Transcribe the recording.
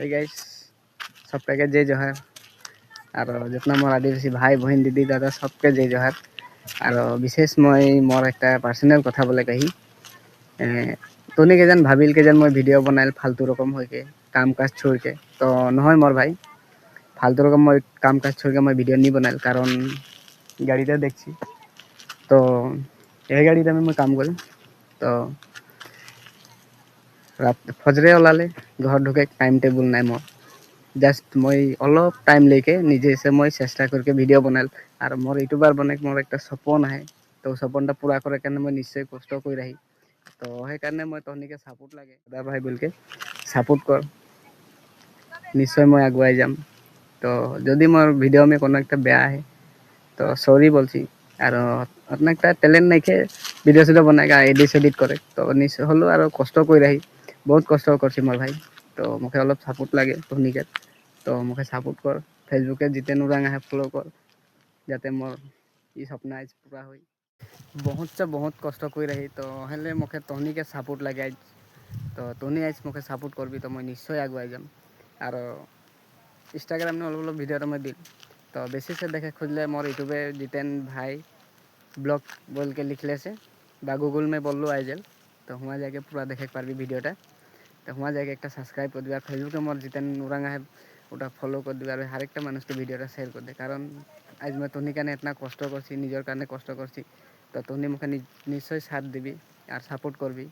এই গাইস, सबके जय जोहार। আৰু जितना মোৰ আদিবাসী ভাই বহিন, দিদি, দাদা, সবকে জয় জোহাৰ। আৰু বিশেষ মই মোৰ একটা পাৰ্চনেল কথা বলে কহি, তনি কেইজন ভাবিল কেইজন মই ভিডিঅ' বনাইল ফাল্টু ৰকম হয়কে কাম কাজ ছুড়কে। তো নহয় মোৰ ভাই, ফাল্টু রকম মই কাম কাজ ছুড়কে মই ভিডিও নি বানাইল, কারণ গাড়িটা দেখছি তো এই গাড়িতে আমি মই কাম করি। তো রাত ফজরে ওলালে ঘর ঢুকে টাইম টেবুল নাই মোৰ। জাষ্ট মই অলপ টাইম লৈকে নিজে এসে মই চেষ্টা করকে ভিডিও বনাইল। আর মোর ইউটিউবার বনে মোর একটা সপন আহে, তো সপনটা পুরা করার কাৰণে মই নিশ্চয় কষ্ট কৰি আহি। তো সেইকাৰণে মই তহনিকে সাপোৰ্ট লাগে, দাদা ভাই বলকে সাপোৰ্ট কৰ, নিশ্চয় মই আগুৱাই যাম। তো যদি মোর ভিডিও মে কোনো একটা বেয়া আহে তো সরি বলছি। আর অতনা একটা ট্যালেন্ট নাইকে ভিডিও সিডিও বনাই এডিট সেডিট করে, তো নিশ্চয় হলো আর কষ্ট করে আহি, বহুত কষ্ট করছি মোর ভাই। তো মোকে অলপ সাপোর্ট লাগে তহনিকে, তো মোকে সাপোর্ট কর, ফেসবুকে জিতেন উরাং আহে ফলো কর, যাতে মোর ই স্বপ্ন আজ পুরা হয়। বহুত সে বহুত কষ্ট করে আহি, তো হেলে মোকে তহনিকে সাপোর্ট লাগে আজ। তো তহনি আজ মোকে সাপোর্ট করবি তো মই নিশ্চয় আগুয়াই যাম। আর ইনস্টাগ্রামে অলপ অলপ ভিডিওটা মই দিল, তো বেশি সে দেখে খুঁজলে মোর ইউটিউবে জিতেন ভাই ब्लॉग बोल के लिख ले से বা गुगल में बोललो I jail, তো হুয়া जाके पूरा देखे পারবি ভিডিওটা। তো হুয়া जाके একটা সাবস্ক্রাইব করে দিবি, আর ফেসবুকে মোর জিতেন উরাং আহে ওটা ফলো করে দিবি, আর আরেকটা মানুষকে ভিডিওটা শেয়ার করে দে। কারণ আজ মই তহনি কারণে এতনা কষ্ট করছি, নিজের কারণে কষ্ট করছি, তো তহনি মুখে নিশ্চয় সাথ দিবি আর সাপোর্ট করবি।